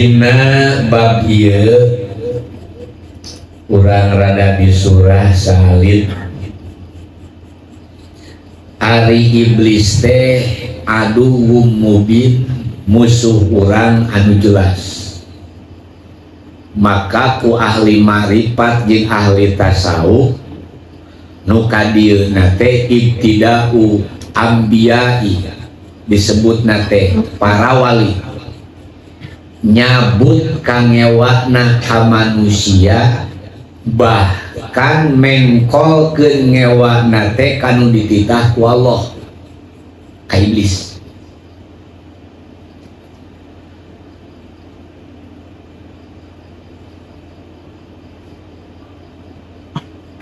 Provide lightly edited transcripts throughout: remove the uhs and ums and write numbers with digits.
Dina bab ieu urang rada disurah salib. Ari iblis teh aduwwum mubin, musuh urang anu jelas. Maka ku ahli ma'rifat jeung ahli tasawuf nu kadieuna teh ibtida'u ambiyai, disebutna teh para wali, nyabut kangewakna ka manusia, bahkan mengkolkeun ngewakna teh kanu dititah ku Allah ka iblis.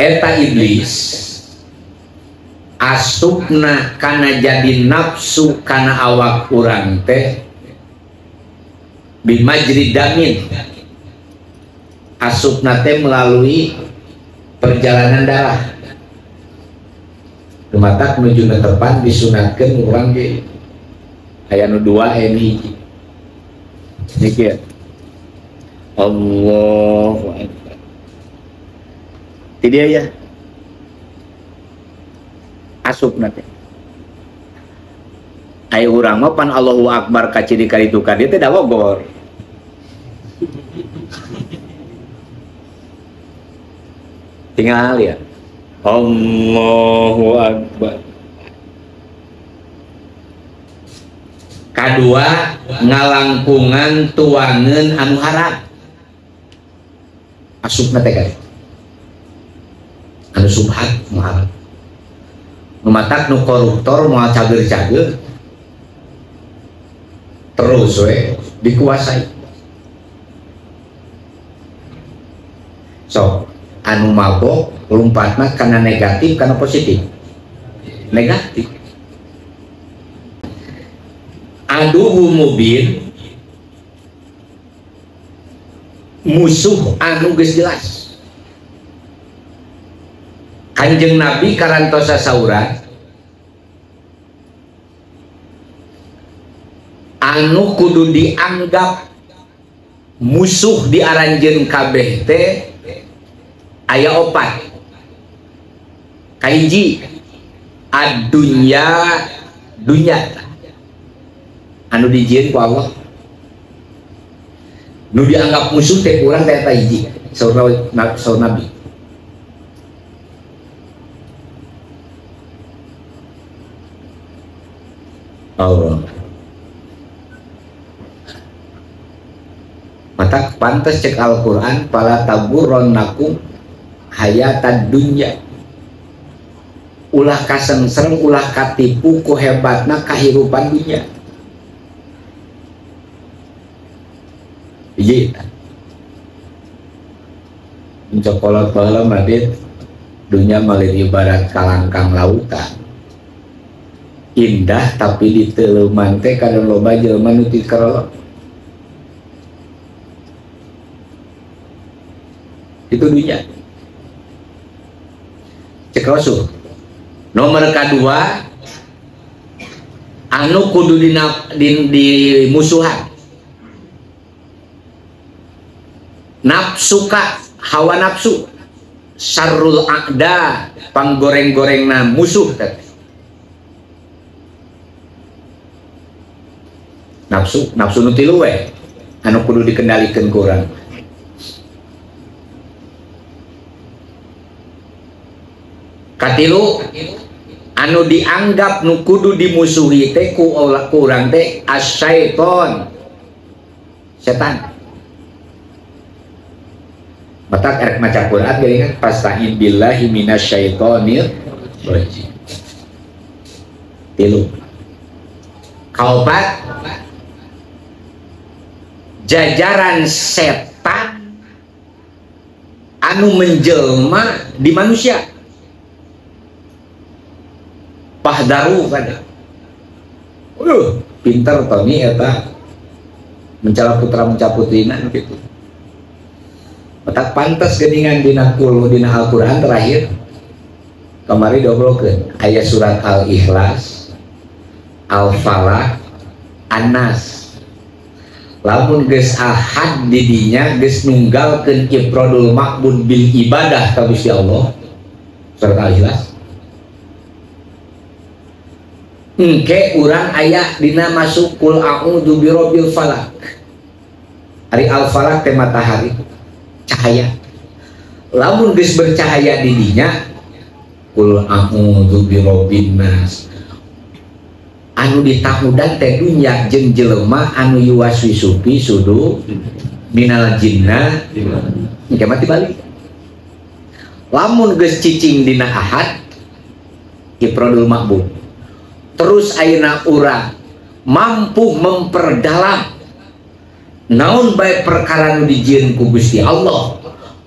Eta iblis asupna kana jadi nafsu kana awak urang teh bimajri damin, asupna teh melalui perjalanan darah. Dumatak nuju netepan disunatkeun urang ge aya nu dua aya nu hiji. Mikir Allahu Akbar. Ti dia ya asupna teh. Aya urang mah pan Allahu Akbar kaciri karitu ka dieu teh da wogor. Tinggal ya Allahu Akbar. Kadua ngalangkungan tuangeun anu harap. Asupna teh ka anu subhat nu harap. Nu matak nu koruptor moal cager-cager terus we dikuasai. So anu mabok lompatna kana negatif kana positif? Negatif. Aduhu mubin, musuh anu geus jelas. Kanjeng Nabi karantosa sauran anu kudu dianggap musuh di aranjeun kabeh teh aya opat. Kahiji ad-dunya, dunya anu dijieun ku Allah. Nu dianggap musuh teh urang teh eta hiji saur Nabi. Allah. Mata pantes cek Al-Qur'an fala taghurrannakum hayatad dunya. Ulah kasengseng, ulah katipu ku hebatna kahirupan dunya. Hiji. Cokolot baheula mah dunya malir ibarat kalangkang lautan. Indah tapi diteuleman teh kadang loba jelema nu teu karolot. Itu dunya. Cek Rasul. Nomor kedua anu kudu dimusuhan. Nafsu ka hawa nafsu syarrul a'da, panggoreng-gorengna musuh teh. Nafsu, nafsu nu tilu we anu kudu dikendalikeun ku urang. Katilu anu dianggap nu kudu dimusuhi teh ku urang teh asyaiton, setan. Matak erek maca Quran geuningan fasta'in billahi minasyaitonir rajim. Tilu. Kaopat jajaran setan anu menjelma di manusia. Pahdaru kada. Pinter Tony eta mencala putra mencaputrina gitu. Matak pantes geuningan dina kul dina Al-Qur'an terakhir kamari diobrolkeun aya surat Al-Ikhlas, Al-Falaq, An-Nas. Lamun geus ahad didinya geus nunggalkeun ifradul ma'bud bil ibadah ka Gusti Allah surat Al-Ikhlas. Engke urang aya dina masuk kul a'udzu birabbil falaq. Ari al falaq teh matahari, cahaya. Lamun geus bercahaya didinya kul a'udzu birabbin nas. Anu ditakudan teh dunya jeung jelema anu yuwaswisu fi sudur minal jinnah engke mah tibalik. Lamun geus cicing dina ahad ifradul ma'bud. Terus ayeuna urang mampu memperdalam naon bae perkara nu dijieun ku Gusti Allah,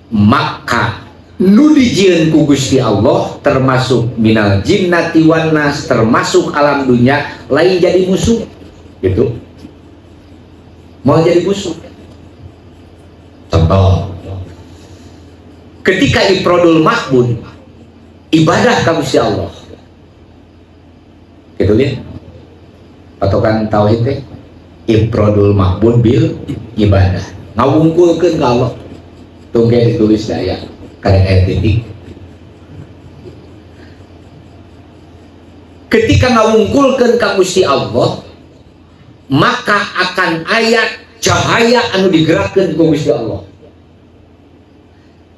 maka nu dijieun ku Gusti Allah termasuk minal jinnati wan nas, termasuk alam dunia lain jadi musuh gitu. Mau jadi musuh. Contoh, ketika ifradul ma'bud ibadah ka Gusti Allah gitu ya, patokan tauhid teh ifradul ma'bud bil ibadah, ngawungkulkeun ka Allah. Tunggu ditulis daya karek ayat titik. Ketika ngawungkulkeun ka Gusti Allah, maka akan ayat cahaya anu digerakkeun ku Gusti Allah.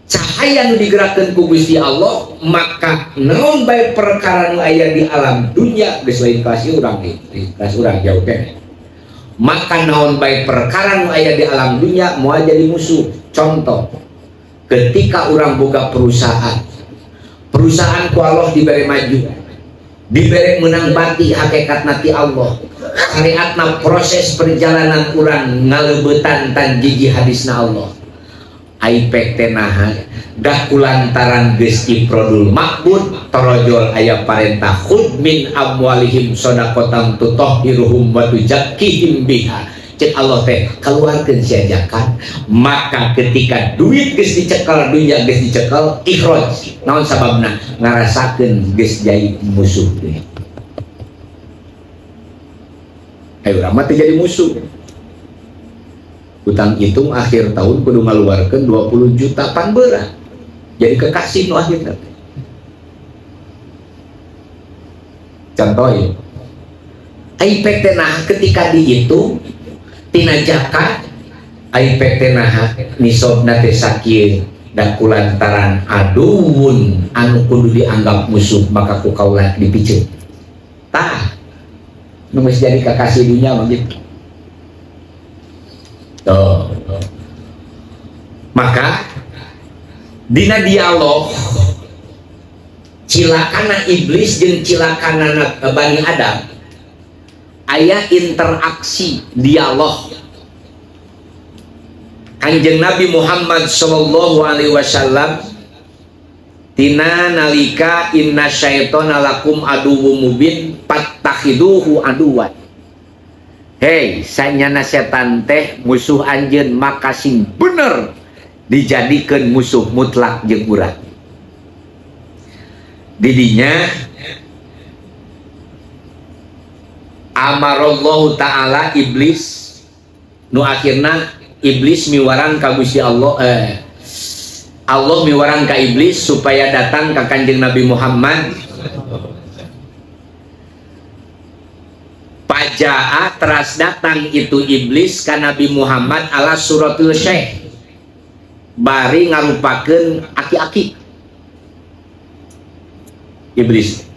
Cahaya anu digerakkeun ku Gusti Allah, maka naon bae perkara nu aya di alam dunia geus lain kelas urang deui, kelas urang jauh keneh. Maka naon bae perkara nu aya di alam dunia moal jadi musuh. Contoh, ketika orang boga perusahaan, perusahaan ku Allah dibere maju, dibere menang bati hakikat nati Allah, syariatna proses perjalanan urang ngaleubetan tan jiji hadisna Allah. Aipek teh naha dah kulantaran geus ifradul ma'bud torojol aya parentah khud min amwalihim shadaqatan tutahhiruhum wa tuzakkihim biha. Cek Allah teh keluarkeun sia zakat, maka ketika duit geus dicekel, dunya geus dicekel, ikhraj. Naon sababna? Ngarasakeun geus jadi musuh teh. Ayo urang mah teu jadi musuh. Utang hitung akhir tahun kudu ngaluarkeun 20 juta pan beurang. Jadi kekasih nu akhirna teh. Contoh ieu. Ai pek teh nah ketika dihitung tina zakat ai pek teh nah nisobna teh sakieu da kulantaran aduwun anu kudu dianggap musuh maka ku kaula dipiceun. Tah nu geus jadi kekasih dunya mah gitu. Tuh. Maka dina dialog cilakana iblis jeung cilakana Bani Adam aya interaksi dialog. Kanjeng Nabi Muhammad sallallahu alaihi wasallam tina nalika inna syaitona lakum aduwwum mubin fattakhiduhu aduwan. Hei, sanyana setan teh musuh anjeun maka sing bener dijadikeun musuh mutlak jeung urang. Didinya amarallahu ta'ala iblis nu akhirna iblis miwarang ka Gusti Allah, Allah miwarang ka iblis supaya datang ka Kanjeng Nabi Muhammad. Pajaa teras datang itu iblis ka Nabi Muhammad ala suratul syekh bari ngarupakeun aki-aki iblis.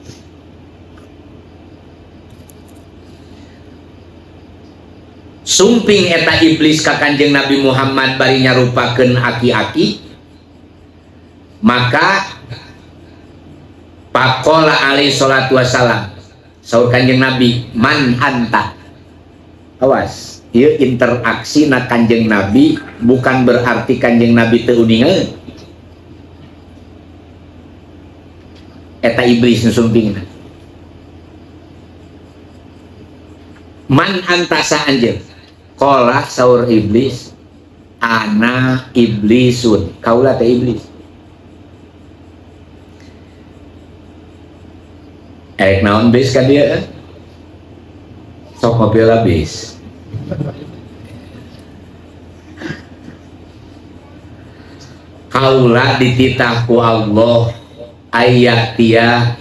Sumping eta iblis ka Kanjeng Nabi Muhammad bari nyarupakeun aki-aki, maka faqala alaihi salatu wassalam, saur Kanjeng Nabi, man anta. Awas, ieu interaksi na Kanjeng Nabi bukan berarti Kanjeng Nabi teu uningeun. Eta iblis nu sumpingna. Man anta sa anjeun? Qala saur iblis, ana iblisun. Kaula teh iblis. Erek naon bis ka dieu? Sok ngopi lah bis. Kaula dititah ku Allah aya tia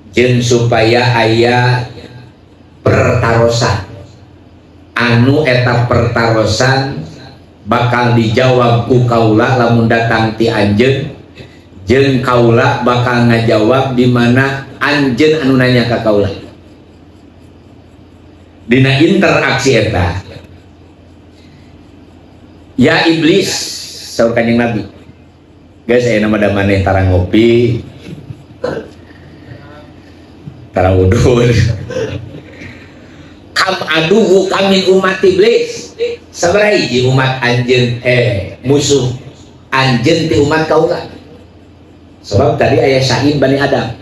jeung supaya aya pertarosan anu eta pertarosan bakal dijawab ku kaula lamun datang ti anjeun jeung kaula bakal ngajawab di mana anjeun anu nanya ka kaula. Dina interaksi eta ya iblis saur Kanjeng Nabi, guys aya nama da maneh tara ngopi tara udud kam aduhu kamin umat iblis sabaraha hiji umat anjeun musuh anjeun ti umat kaula. Sebab tadi aya syaib Bani Adam,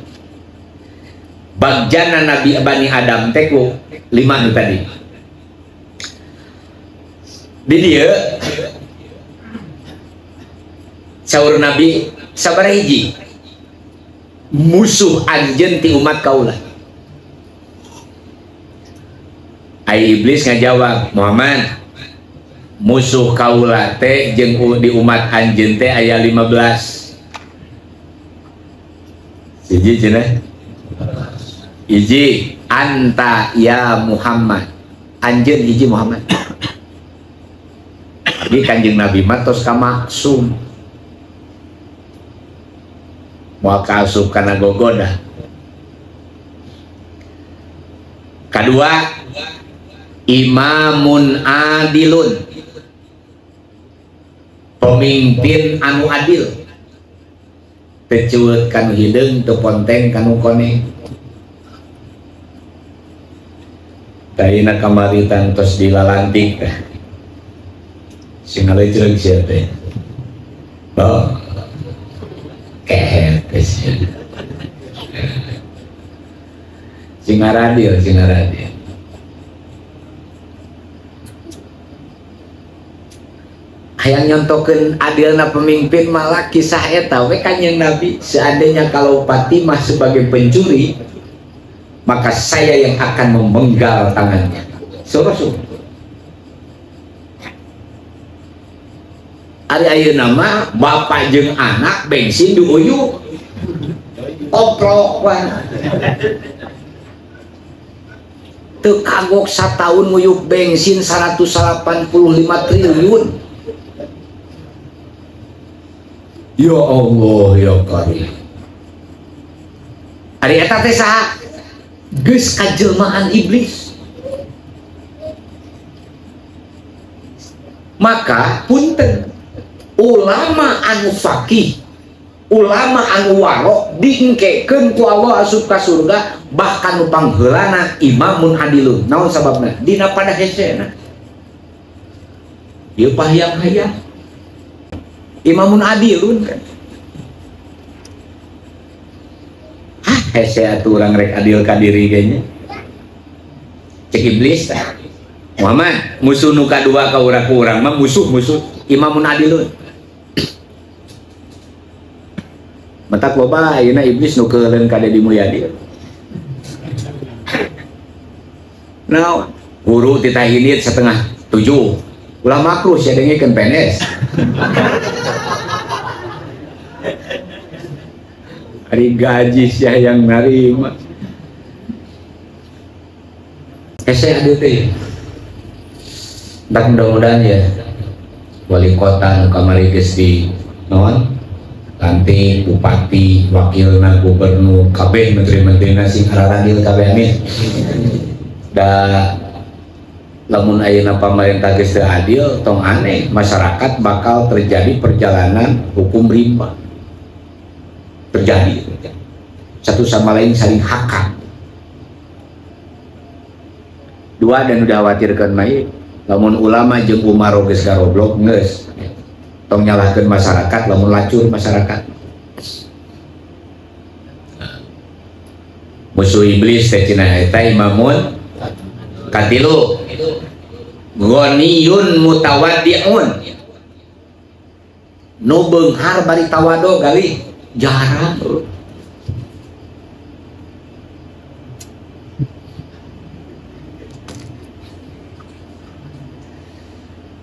bagjana Nabi Bani Adam teh ku 5 nu tadi di dieu saur Nabi sabaraha hiji musuh anjeun ti umat kaula. Ai iblis ngajawab, Muhammad musuh kaula teh jeung di umat anjeun teh aya 15. Hiji cenah hiji anta ya Muhammad, anjeun hiji Muhammad. Jadi Kanjeng Nabi mah tos ka maksum moal kaasup kana gogoda. Kadua imamun adilun, pemimpin anu adil, teu ceueut kanu hideung teu ponteng kanu koneng. Tayina kamari tos dilalantik teh sing ngaleujreug sia teh. Oh keher teh sia. Sing ngaradil, sing ngaradil. Hayang nyontokeun adilna pemimpin malah kisah eta we Kanjeng Nabi, seandainya kalau Fatimah sebagai pencuri maka saya yang akan memenggal tangannya. Rasul. Ari ayeuna mah bapak jeung anak bensin diuyuk oprok wae. Teu kagok sataun nguyuk bensin 185 triliun. Ya Allah ya Karim. Ari eta teh saha? Geus kajelmaan iblis. Maka punten ulama anu faqih, ulama anu warok diengkekeun ku Allah asup ka surga bahkan nu pangheulana imamun adilun. Naon sababna? Dina pada hesena. Ieu pahyang-hayang imamun adilun kan. Hah, hese atuh urang rek adil ka diri kayaknya. Cek iblis tah. Muhammad, musuh nu kadua ka urang ku urang mah musuh-musuh imamun adilun. Matak loba ayeuna iblis nu keuleun ka Dedi Mulyadi. Nah, guru titah indit 6:30. Ulah makruh sia dengekeun PNS. Ari gaji sia yang narima. Hese adil teh. Ntak mudah-mudahan ya wali kota nu kamari geus di naon lantik bupati, wakilna gubernur, kabeh menteri-menterina sing araradil kabeh amin. Da lamun ayeuna pamarentah geus teu adil tong aneh masyarakat bakal terjadi perjalanan hukum rimba. Terjadi satu sama lain saling hakan. Dua dan udah khawatirkan mai lamun ulama jeung umaro geus garoblok geus tong nyalahkeun masyarakat lamun lacur masyarakat. Musuh iblis teh cenah eta imamun katilu ghaniyun mutawaddiun, nu beunghar bari tawado gali jarang.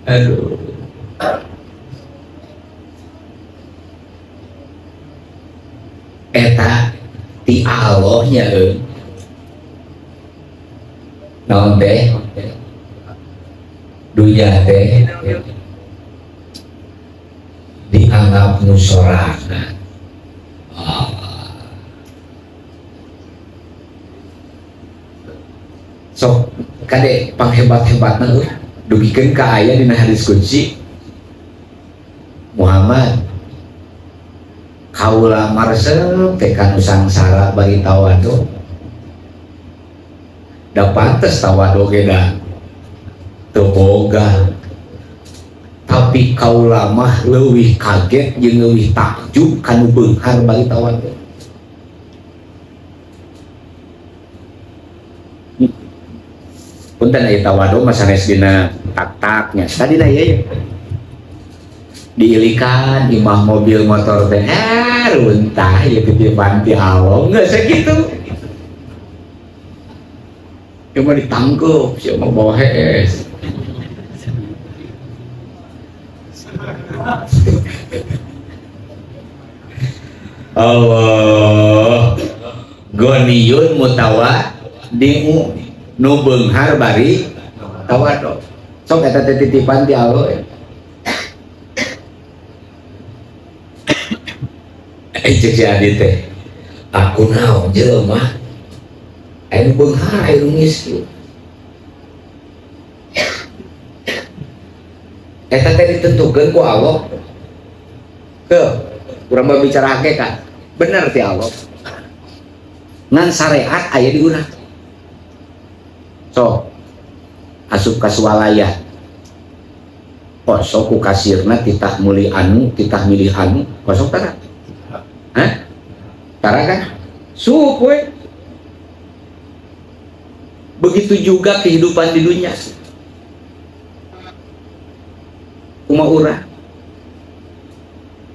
Aduh. Ti Allahnya euy. Naon teh? Dunya teh dianggap nu sorangan. Sok kade panghebat-hebatna euy dugikeun ka aya dina hadis qudsi Muhammad kaula marsep teh kanu sangsara bari tawadu da pantes tawadu ge da teu boga tapi kaula mah leuwih kaget jeung leuwih takjub kanu beunghar bari tawadu. Punten aya tawadu mah sanes dina tak-taknya tadi da ieu diilikan imah mobil motor teh runtah ya titipan ti Allah nggak segitu cuma ditangkep siapa bawa hees Allah goniyun mutawa diu nu beunghar bari tawadu sok eta teh titipan ti Allah ya. Cek si Adi teh aku naon jelema anu beunghar anu miskin eta teh ditentukeun ku Allah ke urang berbicara hakikat bener ti Allah ngan syariat aya di urang sok asup ka swalaya kosok ku kasirna titah muli anu titah milih anu kosok tara. Hah? Tara kan? Sup we. Begitu juga kehidupan di dunia. Kumaha urang?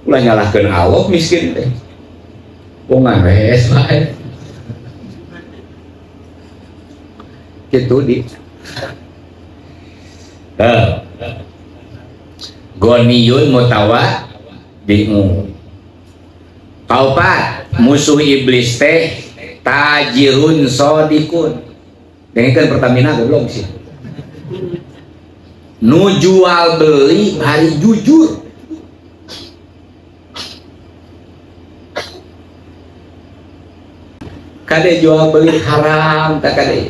Ulah nyalahkeun Allah miskin teh. Wong wes bae. Kitu di. Heuh. Goniyun mutawa bingung. Kaopat, musuh iblis teh tajirun sodikun. Dengekeun Pertamina goblok sih. Nu jual beli hari jujur. Kade jual beli haram tak kade.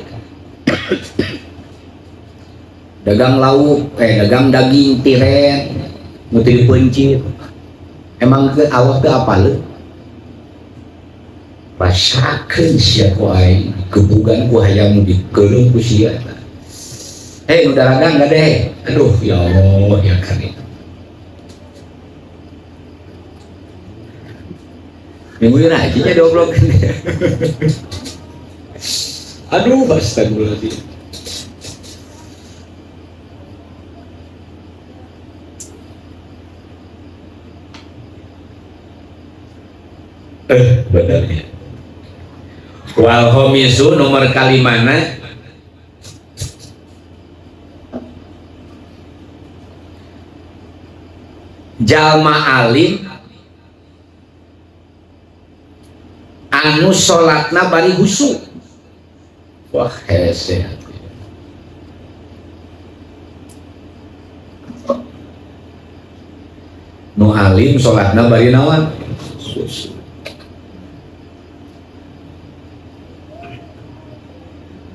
Dagang lauk, dagang daging tiren, nu teu dipeuncit. Emang ke Allah teu apaleun? Rasakeun sia ku aing gebugan ku hayang dikeuleuh ku sia. Hei nu dagang gade. Aduh ya Allah ya karim. Minggu ini hajinya goblok. Aduh astagfirullahaladzim. Benernya. Wal khomisu nomor kalimana jalma alim anu salatna bari husu. Wah hese. Nu alim salatna bari naon? Husu.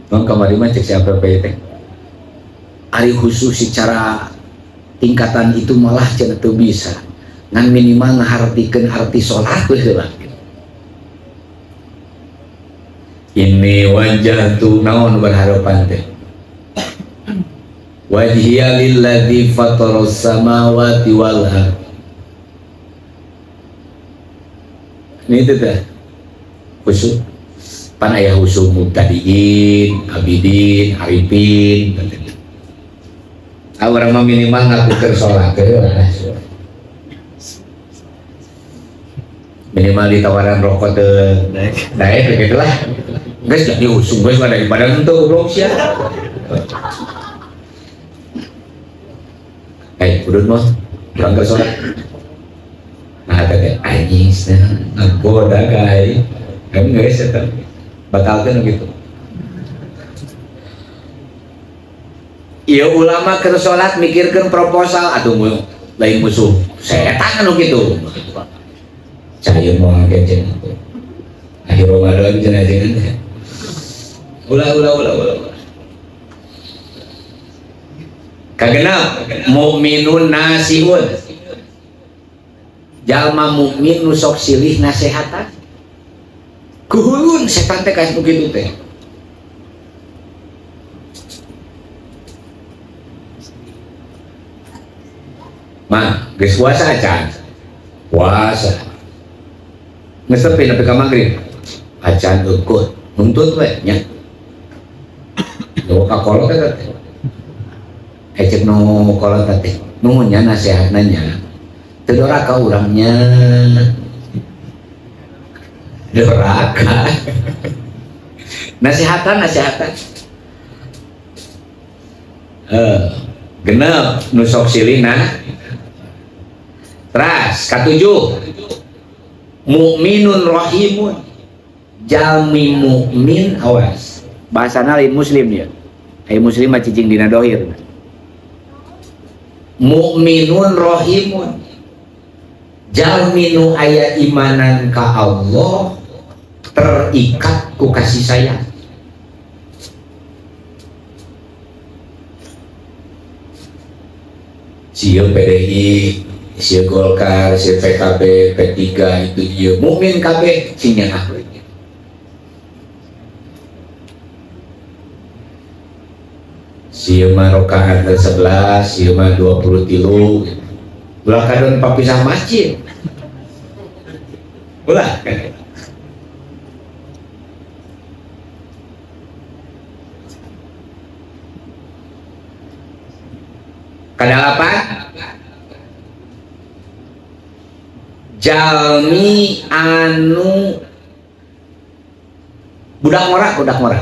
Bang kamari mah cek siapa teh. Ari khusus secara tingkatan itu malah cenah teu bisa. Ngan minimal ngahartikeun arti salat we heula. Ini wajjahtu naon berharapan teh. Wajhiya lilladzi fataras samawati wal ard. Ini itu teh khusus. Pan aya khusus mubtadiin, abidin, arifin. Urang mah minimal ngakukeun salat lah. Minimal ditawaran rokok teu naik begitu lah. Geus jadi usung geus mah daripada henteu goblok sia. Udun mah urang keur salat. Nah teh anjing cenah ngagoda ka aing. Kan geus eta. Batalkeun gitu. Ieu ulama keur salat mikirkeun proposal atuh lain musuh setan anu kitu. Cahaya mau ngake cenah. Akhir Ramadan cenah cenah. Ulah ulah ulah ulah. Kagenap mukminun nasihun. Jalma mukmin nu sok silih nasehatan. Kuhulun setan teh ka kitu teh. Mah, geus puasa acan. Puasa. Ngesepi nepi ka magrib. Acan eueuh, nuntut we nya. Nu ka kolot eta teh. Ecek nu kolot teh, nuhun nya nasihatna nya. Teu doraka urang nya. Doraka. Nasihatan, nasihatan. Genep nu sok silihna. Teras katujuh mukminun rahimun jalmi mukmin awas bahasana lain muslim ya, ai muslim mah cicing dina dohir. Mukminun rahimun jalmi nu aya imanan ka Allah terikat ku kasih sayang. Sieun PDI, si Golkar, si PKB, P3 itu iya mukmin KB sinya ahlinya. Si mah rakaat 11, si mah 23. Ulah kadon papisah masjid. Ulah kan. Kadalapan jalmi anu budak ngora, budak ngora.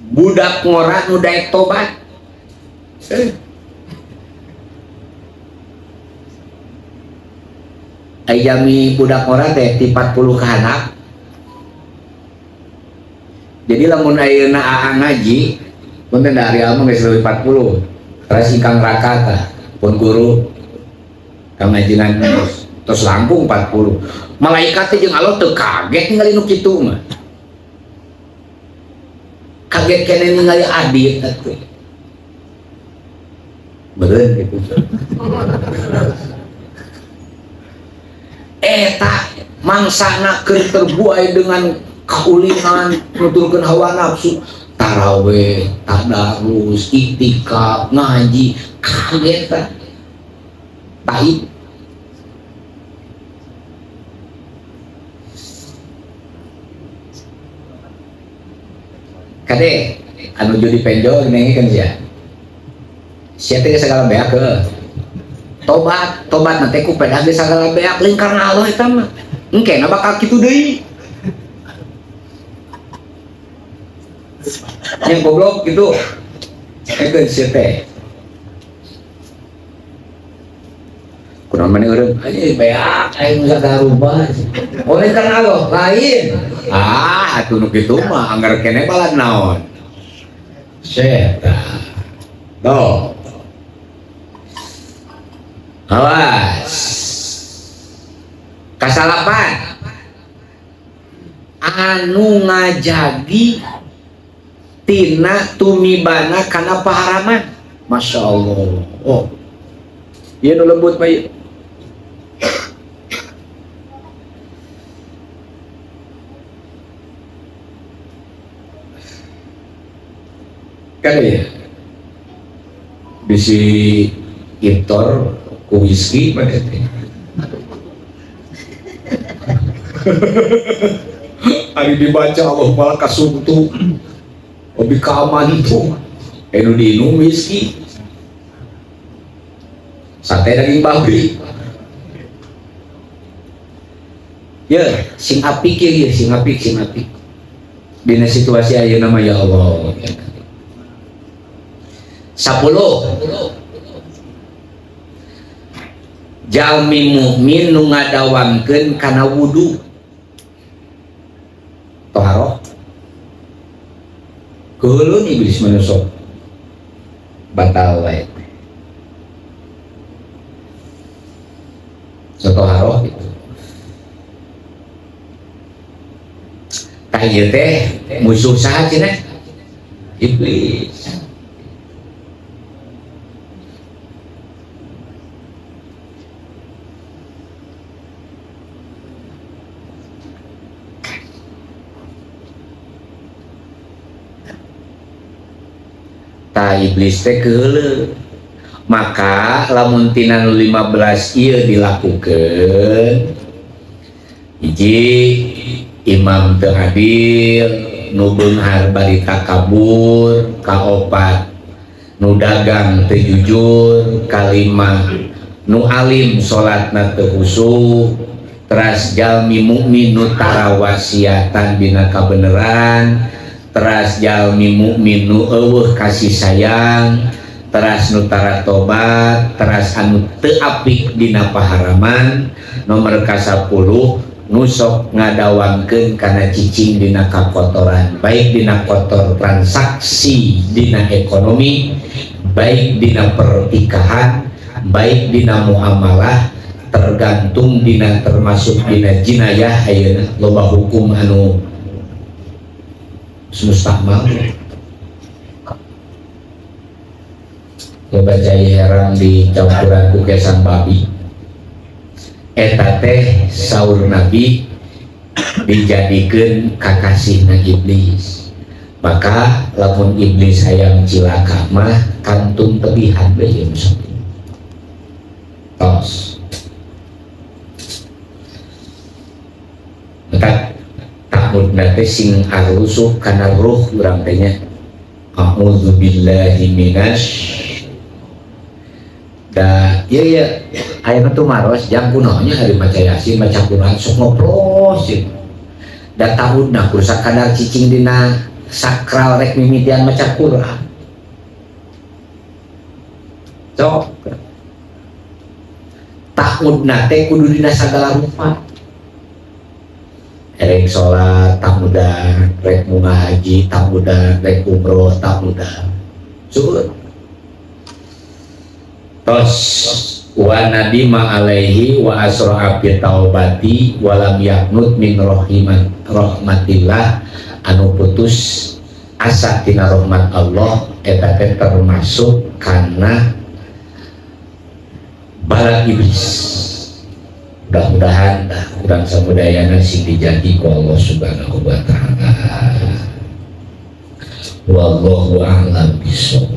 Budak ngora nu daek tobat. Ai jalmi budak ngora teh ti 40 ka handap. Jadi lamun ayeuna aa ngaji, punten da ari alma geus leuwih 40. Teras ingkang raka tah pun guru kang ngajinan terus langkung 40. Malaikat teh jeung Allah teu kaget ningali nu kitu mah. Kaget keneh ningali adit atuh. Beureun kitu. Eta mangsana keur terbuai dengan kaulinan, nuturkeun hawa nafsu, taraweh, tadarus, iktikaf, ngaji, kaget tah. Taib. Kade anu judi penjol gini kan sia. Sia teh sagala beak ke. Tobat, tobat nanti ku pedah geus sagala beak lain karena Allah eta mah. Engke na bakal kitu deui. Yang goblok gitu. Ekeun sia teh. Kunaon maneh eureun? Anjing beak aing geus garubah. Oh lain karena Allah, lain. Ah, atuh nu kitu mah anggar keneh balad naon. Setan. Tuh. Awas. Kasalapan. Anu ngajagi tina tumibana kana paharaman. Masya Allah. Oh. Ieu nu lembut mah ieu. Kan ya bisi intor ku whisky mah teh. Ari dibaca Allah malah kasuntuk lebih kamantu anu diinum whisky sate daging babi ya sing apik ya sing apik sing apik dina situasi ayeuna mah ya Allah. 10 jalmi mukmin nu ngadawamkeun kana wudu. Keheulun iblis manusok batal wae. Sotoharoh gitu. Tah ieu teh musuh saha cenah? Iblis. Tah iblis teh keheuleuh. Maka lamun tina nu 15 ieu dilakukeun, hiji imam teu adil, nu beunghar bari takabur, kaopat nu dagang teu jujur, kalima nu alim salatna teu khusyuk, teras jalmi mukmin nu tarawasiatan dina kabeneran, teras jalmi mukmin nu eueuh kasih sayang, teras nu tara tobat, teras anu teu apik dina paharaman, nomor ka-10 nu sok ngadawangkeun kana cicing dina kakotoran, baik dina kotor transaksi dina ekonomi, baik dina pertikahan, baik dina muamalah, tergantung dina termasuk dina jinayah ayeuna loba hukum anu mustahmal. Loba cai herang di campuran ku kesang babi. Eta teh saur Nabi dijadikeun kakasihna iblis. Maka lamun iblis hayang cilaka mah kantun tebihan we ieu sok. Tos. Maka takutna teh sing arusuk kana ruh urang teh nya. A'udzubillahi minasy. Da ieu ya ayeuna tuh maros jam kunonya hari maca Yasin maca Quran sok ngoplos ieu. Da tahunna kur sakadar cicing dina sakral rek mimitian maca Quran. Sok tahunna teh kudu dina sagala rupa. Rek salat tamudan, rek munggah haji tamudan, rek umroh tamudan. Syukur. Tos wa nadima alaihi wa asra'a bi taubati wa lam yaqnut min rahmatillah, anu putus asa tina rahmat Allah eta teh termasuk kana bala iblis. Mudah-mudahan urang samudayana sing dijadi ku Allah Subhanahu wa taala. Wallahu a'lam bishawab.